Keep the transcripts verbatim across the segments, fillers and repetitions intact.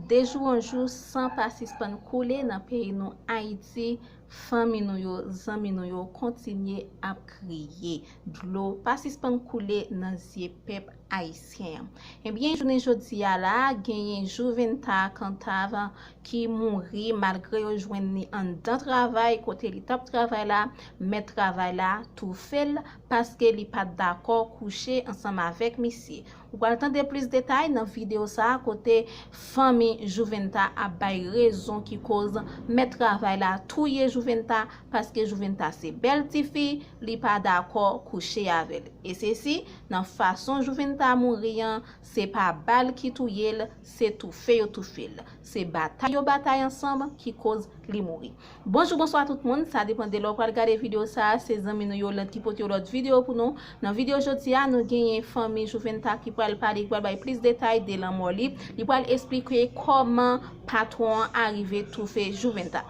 De jou an jou, san pa sispann koule nan peyi nou Ayiti, fanmi nou yo, zanmi nou yo kontinye ap kriye. Dlo pa sispann koule nan zye pèp ayisyen an. Ebyen, jounen jodi a la, genyen Juventa Cantave ki mouri malgre yo jwenn li anndan travay kote li t ap travay la, mèt travay la toufe l paske li pa t dakò kouche ansanm avèk misye. Ou pral tande plis detay nan videyo sa a kote fanmi Juventa ap bay rezon ki koz mèt travay la touye Juventa paske Juventa se bèl tifi, li pa dakò kouche avè l. E sesi, nan fason Juventa mouri an, se pa bal ki touye l, se toufe yo toufe l. Se batay yo batay ansanm ki koz li mouri. Bonjou, bonswa tout moun, sa depann de lè w pral gade videyo sa a, se zanmi nou Yolande ki pote yon lòt videyo pou nou. Nan videyo jodi a, nou genyen fanmi Juventa ki pral pale, ki pral bay plis detay de lanmò li. Li pral esplike kòman patwon an arive toufe Juventa.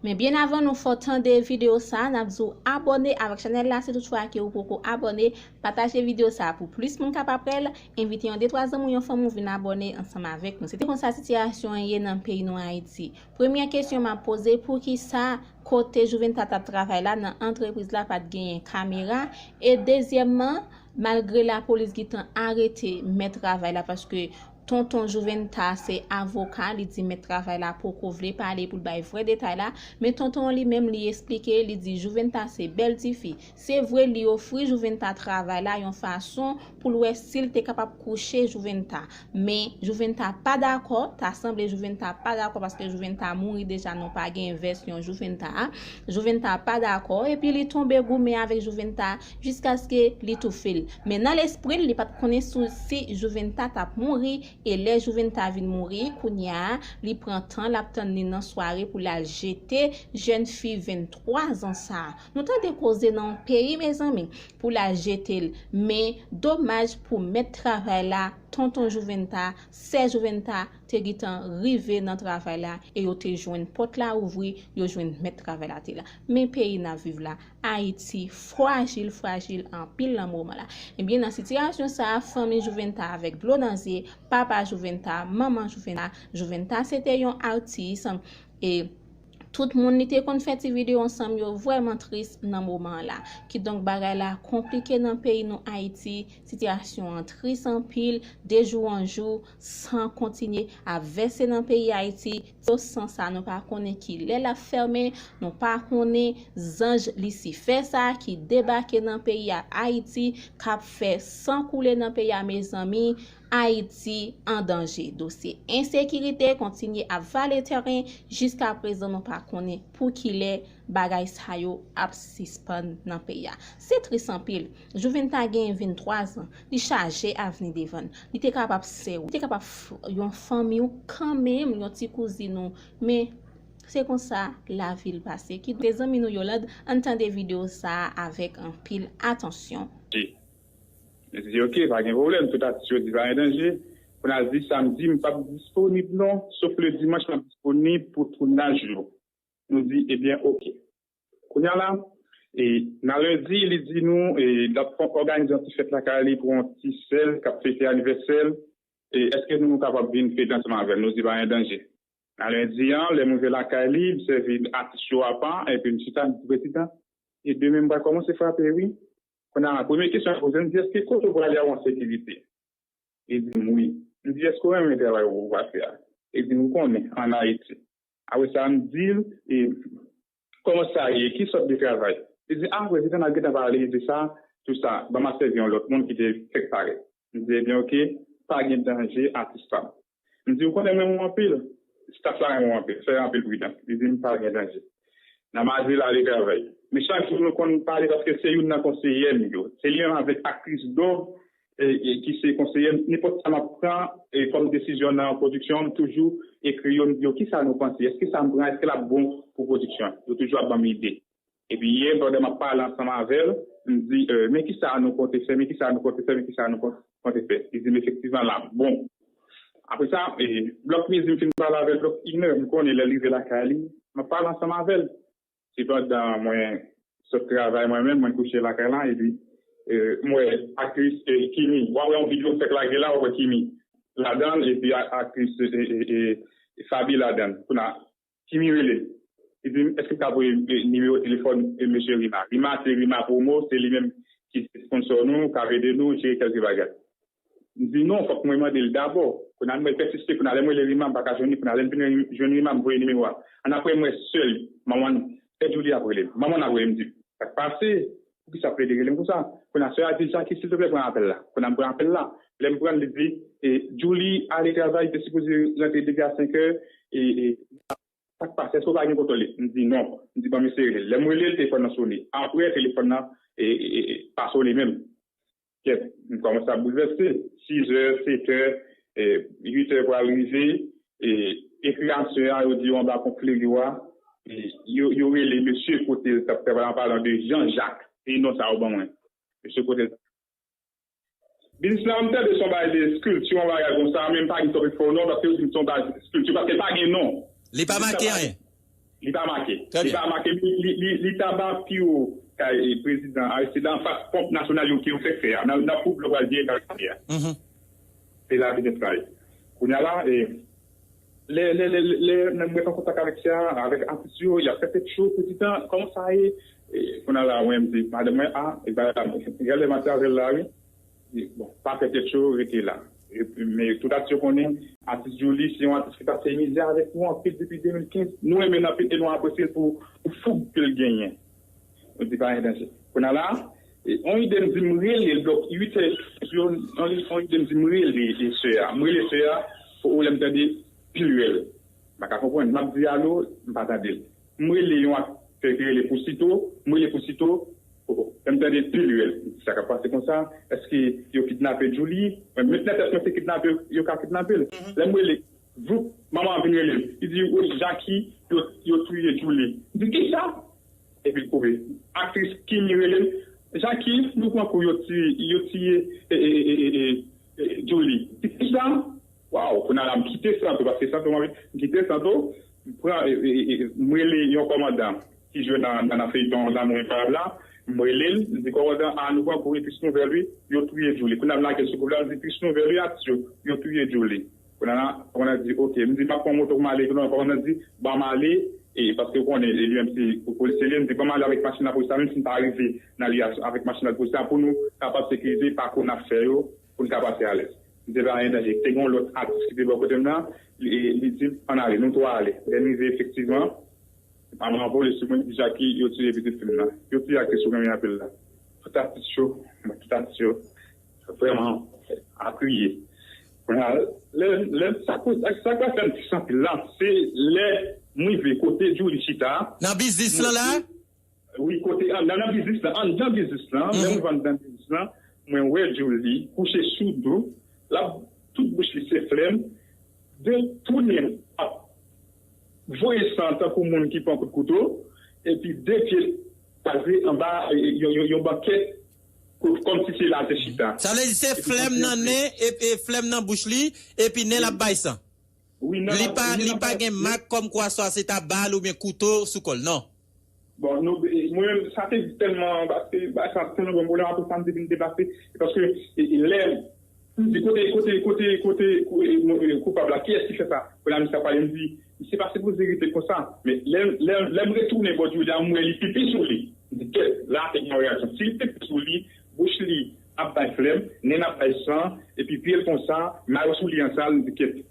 Men byen avan nou fè w tande videyo sa a, n ap di w abòne avèk chanèl la si toutfwa ke ou poko abòne, pataje videyo sa a pou plis moun kapab wè l, envite yon de twa zanmi w, yon fanmi w vin abòne ansanm avèk nou. Se te konsa sitiyasyon an ye nan peyi nou Ayiti. Premyè kesyon m ap poze, poukisa kote Juventa t ap travay la nan antrepriz la pa t genyen kamera? E dezyèmman, malgre lapolis gentan arete mèt travay la, paske tonton Juventa se avoka, li di mèt travay la poko vle pale pou l bay vrè detay la, men tonton an li menm li esplike, li di Juventa se bèl tifi. Se vre, li ofri Juventa travay la yon fason pou l wè si l te kapab kouche Juventa. Men Juventa pa dakò, ta sanble Juventa pa dakò paske Juventa mouri deja, nou pa gen vèsyon Juventa a. Juventa pa dakò, epi li tonbe goumen avèk Juventa jiskaske li toufe l. Men nan lespri l, li pa t konnen sou si Juventa t ap mouri, e lè Juventa vin mouri, kounye a, li pran tan, l ap tann li nan sware pou l al jete jèn fi venntwa zan sa a. Nou tande koze nan yon peyi, mezanmi, pou l al jete l. Men domaj pou mèt travay la, tonton Juventa, sè Juventa te gentan rive nan travay la e yo te jwenn pòt la ouvri, yo jwenn mèt travay la te la. Men peyi n ap viv la, Ayiti, frajil, frajil anpil nan moman la. Ebyen, nan sitiyasyon sa a, fanmi Juventa avèk dlo nan zye, papa Juventa, manman Juventa, Juventa se te yon atis, e tout moun li te konn fè ti videyo ansanm yo vrèman tris nan moman an la. Kidonk, bagay la konplike nan peyi nou Ayiti, sitiyasyon an tris anpil, de jou an jou, san kontinye ap vèse nan peyi Ayiti. Dlo san sa, nou pa konnen ki lè l ap fèmen, nou pa konnen zanj Lisifè sa ki debake nan peyi a Ayiti, k ap fè san koule nan peyi a, mezanmi. Ayiti an danje. Dosye ensekirite kontinye ap vale tèren. Jiska prezan, nou pa konnen pou ki lè bagay sa yo ap sispann nan peyi a. Se tris anpil. Juventa genyen venntwa zan. Li chaje avni devan l. Li te kapab sè w. Li te kapab f-, yon fanmi w kanmenm, yon ti kouzin ou. Men, se konsa lavi l pase. Ki se zanmi nou Yolande, ann tande videyo sa a avèk anpil atansyon. Li di, "Ok, pa gen pwoblèm, tout atis yo di pa gen danje." Kounye a l di, "Samdi, m p ap disponib non, sof le dimanch, m ap disponib pou tounaj yo." Nou di, "Ebyen, ok." Kounye a la, e, nan lendi, li di nou, e, l ap fè, òganize yon ti fèt lakay li pou yon ti sè l k ap fete anivèsè l. E, èske nou kapab vin fete ansanm avè l? Nou di, "Pa gen danje." Nan lendi an, lè m rive lakay li, m sèvi atis yo apa, epi m chita, m di, "Prezidan, e demen m pral kòmanse frape, wi." Kounye a, premye kesyon l poze m, di, "Èske kote w prale a ou an sekirite?" Li di m, "Wi." M di, "Èske w renmen travay ou pral fè a?" Li di m, "Ou konnen, ann Ayiti." Apre sa, m di l, e, "Kòman sa ye? Ki sòt de travay?" Li di, "A, prezidan, n ap gentan pale de sa, tou sa." Ban m ap sèvi yon lòt moun ki te fèk parèt. M di, "Ebyen, ok, pa gen danje, atis pa m." M di, "Ou konnen m renmen w anpil, staf la renmen w anpil, fè anpil pridans." Li di m, "Pa gen danje." Nan madi l ale travay. Men chak jou nou konn pale paske se youn nan konseyè m yo. Se li menm avèk aktris Dove, e, e, ki se konseyè m. Nenpòt sa m ap pran, e, kòm desizyon nan pwodiksyon an, m toujou ekri yo, m di yo, "Kisa nou panse? Èske sa m pran, èske l ap bon pou pwodiksyon an?" Yo toujou ap ban m ide. Epi yè, pandan m ap pale ansanm avè l, m di, "E, men kisa nou konte fè, men kisa nou konte fè, men kisa nou kon-, konte fè?" Li di m, "Efektivman, l ap bon." Apre sa, e, blòk midi, m fin pale avè l, blòk inè, m konnen lè l rive lakay li, m ap pale ansanm avè l. Sepandan mwen sot travay mwen menm, mwen kouche lakay la, epi, e, m wè aktris, e, Kimi. W ap wè yon videyo m fèk lage la, w ap wè Kimi. ladan l, epi a- aktris e, e, e, e, Faby ladan l. Kounye a, Kimi rele m. Li di m, èske m ka voye e, nimewo telefòn e, mesye Rima? Rima se Rima Promo, se li menm ki se sponsò nou, k ap ede nou jere kèlke bagay. M di non, fòk mwen mande l dabò. Kounye a, mwen pèsiste, kounye a, lè m rele Rima, m pa ka jwenn li, kounye a, lè m vin jwenn Rima, m voye nimewo a. Annapre, m wè sè l, manman l, sè Julie ap rele m. Manman l ap rele m, di, sa k pase? Poukisa w plede rele m konsa? Kounye a, sè a di, Jackie, silteplè, pran apèl la. Kounye a, m pran apèl la. Lè m pran l, li di, e, Julie ale travay, te sipoze rantre depi a senk è, e, e, sa k pase, èske w pa gen kontwòl li? M di non. M di, ban m eseye rele l. Lè m rele l, telefòn nan sone. Apre, telefòn nan e, e, e, pa sone menm. Kèt, m kòmanse ap boulvèse. Sis è, sèt è, e, uit è pral rive. E, ekri a sè a, yo di yo anba pon Flerio a. E, yo, yo rele mesye kote l t ap travay, an palan de Jean Jacques. E non sa yo ban mwen. Mesye kote l Biznis la, m tande se yon bagay de eskilti, yon bagay konsa, men m pa gen twòp enfo non, paske yo di m se yon bagay eskilti, paske l pa gen non. Li pa make anyen. Li pa make. Li pa make, li, li, li, li t anba piwo kay prezidan Aristide la, anfas ponp nasyonal yo ke yo fèk fè a. Nan, nan koub lè w pral vire kay a. Se la biznis la ye. Kounye a la, e, Lè, lè, lè, lè, lè mwen t an kontak avèk sè a, avèk atis yo, y ap fè tèt cho, prezidan, kòman sa ye? E, kounye a la, mwen, m di, madanm mwen, a, e bagay la, gade lè m ap travay la, wi. Li, bon, pa fè tèt cho, rete la. E, men tout atis yo konnen, atis Julie, se yon atis ki pase mizè avèk nou anpil depi de mil kenz. Nou renmen l anpil e nou apresye l pou, pou foug ke l genyen. Yo di pa gen danje. Kounye a la, e, on ide m di m rele l, donk, uit è, yo, on, on ide m di m rele e sè a. M rele sè a, o, o, lè m tande, pi lwen l. M pa ka konprann. M ap di alo, m pa tande l. M rele yon aktè ki rele Pousito, m rele Pousito, o, o, lè m tande pi lwen l. Sa k ap pase konsa? Èske yo kidnape Julie? Mwen met nan tèt mwen se kidnape, yo ka kidnape l. Lè m rele, voup, manman an vin rele m. Li di, wi, Jackie, yo, yo touye Julie. M di, kisa? Epi l koupe. Aktris Kimi rele m. Jackie, nou pran kou, yo tiye, yo tiye e, e, e, e, e, e, Julie. M di, kisa? Waw, kounye a la, m kite Santo, paske Santo, m anvi, m kite Santo, m pran, e, e, e, e, m rele yon kòmandan ki jwe nan, nan, nan feyton Lanmou Enpayab la, m rele l, m di, kòmandan, a, nou pran kou, e tris nouvèl, wi, yo touye Julie. Kounye a, m lage l sou kou la, m di, tris nouvèl, wi, atis yo, yo touye Julie. Kounye a la, kòmandan di, oke. M di, m ap pran moto pou m ale. Kounye a, kòmandan di, ban m ale, e, paske w konnen, e, li menm se polisye li ye. M di, ban m ale avèk machin lapolis la, menm si m pa rive nan li a, avèk machin lapolis la, pou nou kapab sekirize pakou n ap fè yo, pou n ka pase alèz. M di, pa gen danje. Te gen yon lòt atis ki te bò kote m nan, li, li di, ann ale, nou twa ale. Lè n rive, efektivman, manman an vole sou mwen, di, Jackie, yo tiye pitit fi m nan. Yo tiye aktris ou renmen anpil la. Tout atis yo, tout atis yo, vrèman, apiye. Kounye a, lè, lè, sa k, sa k fè m tris anpil la, se lè m rive kote Julie chita. Nan biznis lan la? Wi, kote, an, nan, nan biznis lan, anndan biznis lan, lè m rive anndan biznis lan, mwen wè Julie kouche sou do, l ap, tout bouch li se flèm, de tounen ap voye san tankou moun ki pran kout kouto, epi de pye l kwaze anba, e, e, yon, yon, yon bankèt, kou-, kòmsi se la te chita. Sa vle di se flèm nan nen, e, e flèm nan bouch li, epi nen l ap bay san. Wi, nan, li pa, li pa gen mak kòmkwa swa se ta bal oubyen kouto sou kò l, non. Bon, nou, e, mwen menm, sa te tèlman, paske, ba, sa tèlman bon pwoblèm, apre sa, m te vin deplase, e paske, e, e, lè, m di, kote, kote, kote, kote, kou-, e, mo-, e, koupab la, kiyès ki fè sa? Kounye a, misye ap pale, m di, misye pa sipoze rete konsa. Men lè, lè, lè m retounen bò Julie a, m wè li pipi sou li. M di, kèt, la, te gen yon reyaksyon. Si li pipi sou li, bouch li ap bay flèm, nen l ap bay san, epi pye l konsa, mayo sou li an sal, m di, kèt.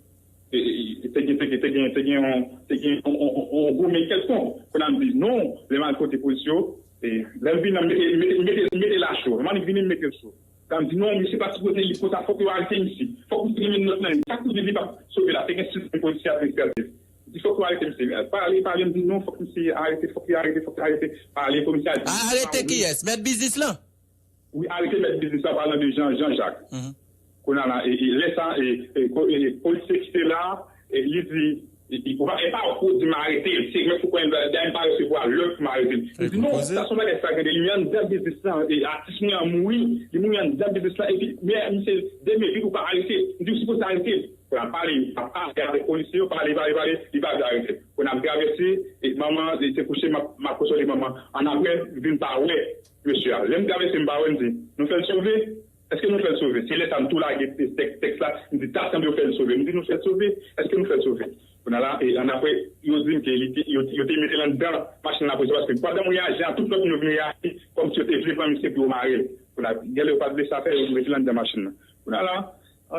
E, e, e, te gen, te gen, te gen, te gen yon, te gen yon, yon, yon, yon goumen kèlkonk. Kounye a m di, non, lè m al kote polis yo, e, lè m vin nan, mete, mete, mete, mete l a cho. Lè m annik vini, m mete l cho. Kounye a m di, non, misye pa sipoze li konsa, fòk yo arete misye. Fòk misye gen menm nòt nan li. Sa k pou di li p ap sove la, te gen sistèm polisye administratif. M di, fòk yo arete misye. Pale, pale, m di, non, fòk misye arete, fòk li arete, fòk li arete. Pale, komisè a di, a, arete kiyès? Mèt biznis lan? Wi, arete mèt biznis la, palan de Jean, Jean Jacques. Kounye a la, e, e, lè sa, e, e, ko-, e, polisye ki te la, e, li di, e, e, ou pa, e pa ou di m arete l, se mwen pou konnen, dayè m pa resevwa lòd pou m arete l. Li di, non, sa se yon bagay sa gen de li, men anndan biznis lan, e, atis mwen an mouri, li mouri anndan biznis lan, epi, men misye, de mil uit ou pa arete l, m di ou sipoze arete l. Kounye a pale, ap pale avèk polisye yo, pale, pale, pale, li pa vle arete l. Kounye a m travèse, e, manman, li te kouche, m ap, m ap konsole manman. Annapre, m vin pa wè mesye a. Lè m travèse, m pa wè, m di, nou fè l sove? Èske nou fè l sove? Se lè sa a m tou lage tèks, tèks la, m di, "Ta sanble yo fè l sove." M di, "Nou fè l sove? Èske nou fè l sove?" Kounye a la, e, annapre, yo di m ke li te, yo, yo te mete l anndan machin la pou sa, paske pandan m reyaji a, tout lòt moun yo vin reyaji, kòmsi yo te vle pran misye pou yo mare l. Kounye a, gen lè yo pa t vle sa fè, yo mete l anndan machin nan. Kounye a la,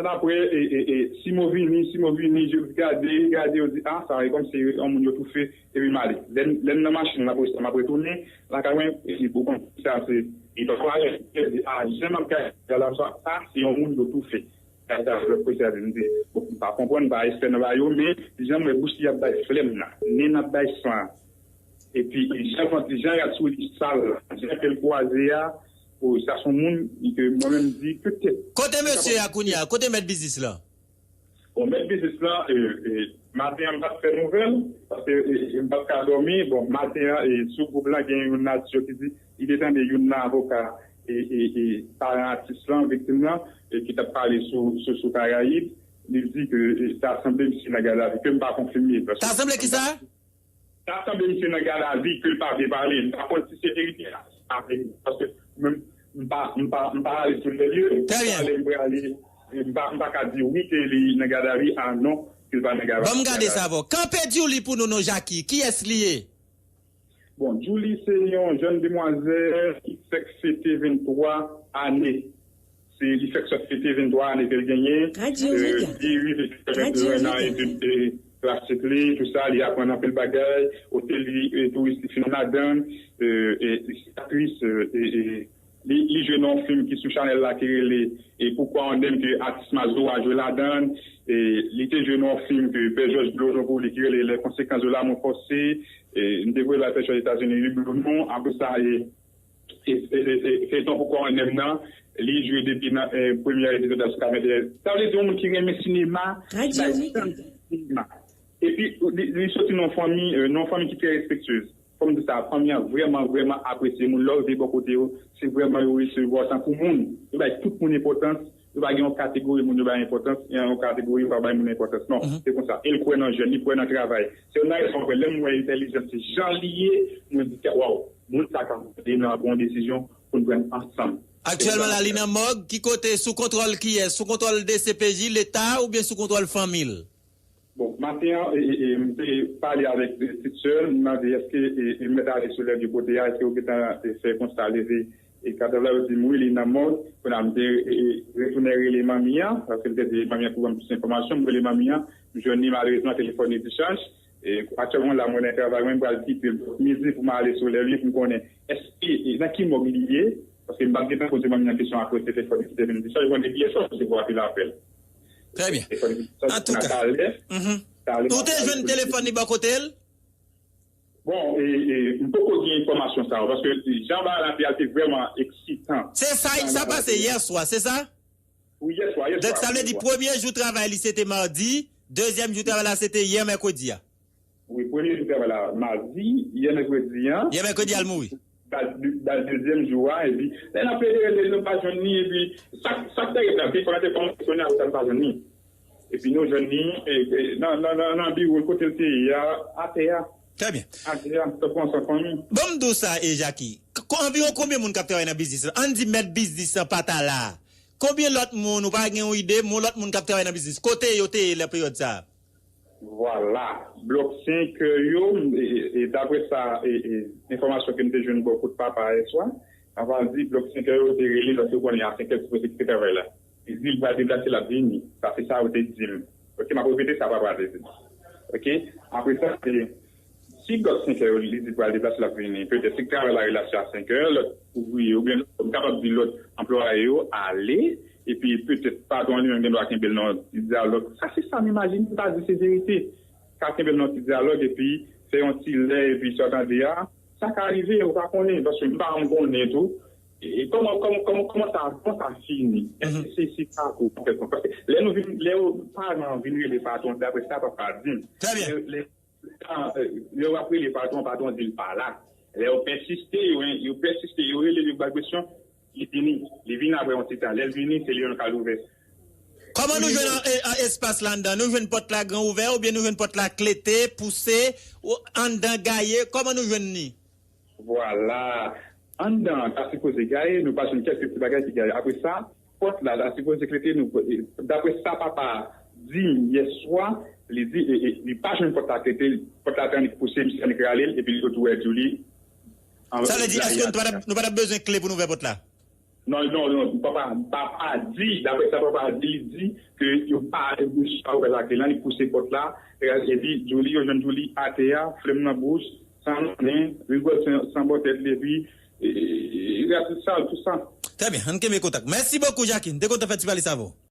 annapre, e, e, e, Simo vini, Simo vini, yo gade, gade, yo di, "A, sa e kòmsi yon moun yo toufe," epi m ale. Lè m, lè m nan machin nan, apre sa, m ap retounen lakay mwen, epi pou konn sa se, e papa, yo di, "A, jan m ap gade la, sa, sa, se yon moun yo toufe." Gade sa, lòt polisye a di, m di, "Bon, m pa konprann, m pa ekspè nan bagay yo, men jan m wè bouch li ap bay flèm nan, nen l ap bay san an, epi jan vant, jan rad sou li sal la, jan ke l kwaze a, o, sa se yon moun ke mwen menm m di, petèt." Kote mesye a kounye a? Kote mèt biznis lan? Bon, mèt biznis lan, e, e, maten an, m pa t fè nouvèl, paske, e, e, m pa t ka dòmi. Bon, maten an, e, sou gwoup lan, gen youn nan atis yo ki di, li te tande youn nan avoka, e, e, e, paran atis lan, viktim lan, e, ki t ap pale sou, sou, sou Karayib. Li di ke, e, ta sanble misye nan gadavi, ke m pa konfime, paske... Ta sanble kisa? Ta sanble misye nan gadavi, ke l pa vle pale. M pa konn si se verite a, si se pa verite. Paske mwen, m pa, m pa, m pa ale sou lè lye. Trè byen. Talè m prale, m pa, m pa ka di wi ke li nan gadavi, a non, ke l pa nan gadavi. Ban m gade sa avè w. Kanpe Djouly pou nou non, Jaki. Kiyès li ye? Bon, Djouly se yon jèn demwazèl ki fèk fete venntwa ane. Se, li fèk sot fete venntwa ane ke l genyen. Li rive fè etid klasik li, tou sa, li aprann anpil bagay, otèl li, e, touris li fin ladan l, e, e, li se aktris, e, e, e, li, li jwe nan yon fim ki sou chanèl la ki rele, e, Pourquoi on aime, ke atis Mazo a jwe ladan l, e, li te jwe nan yon fim ke Pè Jòj blow non pou li ki rele Les conséquences de l'amour forcé, e, m te voye l al fè cho Etazini, li blow non, apre sa, e, e, e, e, e, feyton Pourquoi on aime nan, li jwe depi nan, e, premye epizòd la jiska venntèt. Sa vle di yon moun ki renmen sinema, ki bay tan li sinema. Epi, li, li soti nan yon fanmi, e, nan yon fanmi ki trè respektyez. Fò m di sa, fanmi an vrèman, vrèman apresye moun. Lè w rive bò kote yo, se vrèman yo resevwa w tankou moun. Yo bay tout moun enpòtans. Yo pa gen yon kategori moun yo bay enpòtans, e yon kategori yo pa bay moun enpòtans. Non, se konsa. E l kwè nan jèn, li kwè nan travay. Se youn nan rezon fè lè m wè entèlijans se jan li ye, mwen di, "Waw, moun sa ka ede nou ap pran yon desizyon pou n pran ansanm." Aktyèlman la, li nan mòg. Ki kote? Sou kontwòl kiyès? Sou kontwòl D C P J, Leta, oubyen sou kontwòl fanmi l? Bon, maten an, e, e, e, m te pale avèk, e, pitit sè l, m mande èske, e, e, m mèt ale sou lè de kote a, èske yo gentan, e, fè konsta leve, e, kadav la, yo di m wi, li nan mòg. Kounye a, m te, e, e, retounen rele manmi an, paske m te di manmi an pou ban m plis enfòmasyon, m rele manmi an, m jwenn li, malerezman, telefòn li dichaj. E, aktyèlman, la, mwen nan travay, mwen, m pral kite l. Donk, midi pou m ale sou lè li, pou m konnen èske, e, nan ki mòg li ye, paske m pa t gentan poze manmi an kesyon apre se telefòn li ki te vin dichaj, mwen, depi yè swa, m te pou apel apèl. Trè byen. Antouka, ou te jwenn telefòn li bò kote l? Bon, e, e, m poko gen enfòmasyon sa yo, paske jan bagay la te al te vrèman eksitan. Se sa, sa pase yè swa, se sa? Wi, yè swa, yè swa. Donk, sa vle di premye jou travay li, se te madi, dezyèm jou travay la, se te yè mèkredi a. Wi, premye jou travay la, madi, yè mèkredi an. Yè mèkredi a l mouri. Dal, dal dezyèm jou a, epi lè n ap rele, rele, nou pa jwenn li, epi sa, sa k te rive la, telefòn nan te kòmanse sonnen, apre sa nou pa jwenn li. Epi nou jwenn li, e, e, nan, nan, nan, nan biwo l kote l te ye a, atè a. Trè byen. Atè a, tankou ansanm fanmi. Ban m di w sa, e, Jaki, k-, anviwon konbyen moun k ap travay nan biznis lan? Ann di mèt biznis lan pa ta la. Konbyen lòt moun, ou pa gen yon ide, yon lòt moun k ap travay nan biznis? Kote yo te ye nan peryòd sa a? Vwala. Blòk senk yo, e, e, e, daprè sa, e, e, enfòmasyon ke m te jwenn bò kot papa a yè swa, an va di blòk senk yo te rele lòt yo konnen a senk è sipoze kite travay la. Li di l pral deplase, l ap vini. Sa se sa yo te di m. Oke, m ap repete sa papa a te di m. Oke? Apre sa, e, si blòk senk yo, li di l pral deplase, l ap vini. Petèt, si travay la rele a senk è, lòt ouvriye, oubyen m kapab di lòt anplwaye yo ale, epi petèt patwon an li menm gen dwa kenbe l nan yon ti dyalòg. Sa se sa m imajine, m pa di se verite. Ka kenbe l nan yon ti dyalòg, epi fè yon ti lè, epi sa w tande a, sa ka rive, ou pa konnen, paske m pa janm konnen tou. E, e kòman, kòman, kòman, kòman sa, kòman sa fini? Èske se, se sa tou, an fèt, paske lè nou vin, lè yo, paran an vin rele patwon, daprè sa papa di m, lè, lè, a, e, lè yo ap rele patwon, patwon di l pa la. Lè yo pèsiste, yo, yo pèsiste, yo rele, yo ba l presyon, li vini, li vini apre yon ti tan. Lè l vini, se li menm k al ouvè. Kòman nou jwenn an, e, an espas la anndan? Nou jwenn pòt la gran ouvè oubyen nou jwenn pòt la klete, pouse, ou, anndan gaye? Kòman nou jwenn li? Vwala. Anndan an ta sipoze gaye, nou pa jwenn kèlke ti bagay ki gaye. Apre sa, Pòt la, la sipoze klete nou. Dapre sa papa di m yèswa, li di e, e, li pa jwenn pòt la klete, pòt la te annik pouse, misye annik rale l, epi li tou wè Djoulie. Sa vle di, èske nou pa t ap bezwen kle pou n ouvè pòt la? Non, non, non, papa, papa di, dapre sa papa di, li di ke yo pa, yo pa ouvè lakle lan, li pouse pòt la, epi Djoulie, yo jwenn Djoulie atè a, flenm nan bouch, san nen, rigòl san, san bò tèt li, epi, e, e, e, tout sa, tout sa. Trè byen, ann kenbe kontak. Mèsi bokou, Jacqueline. Te kontan fè ti pale sa avè w.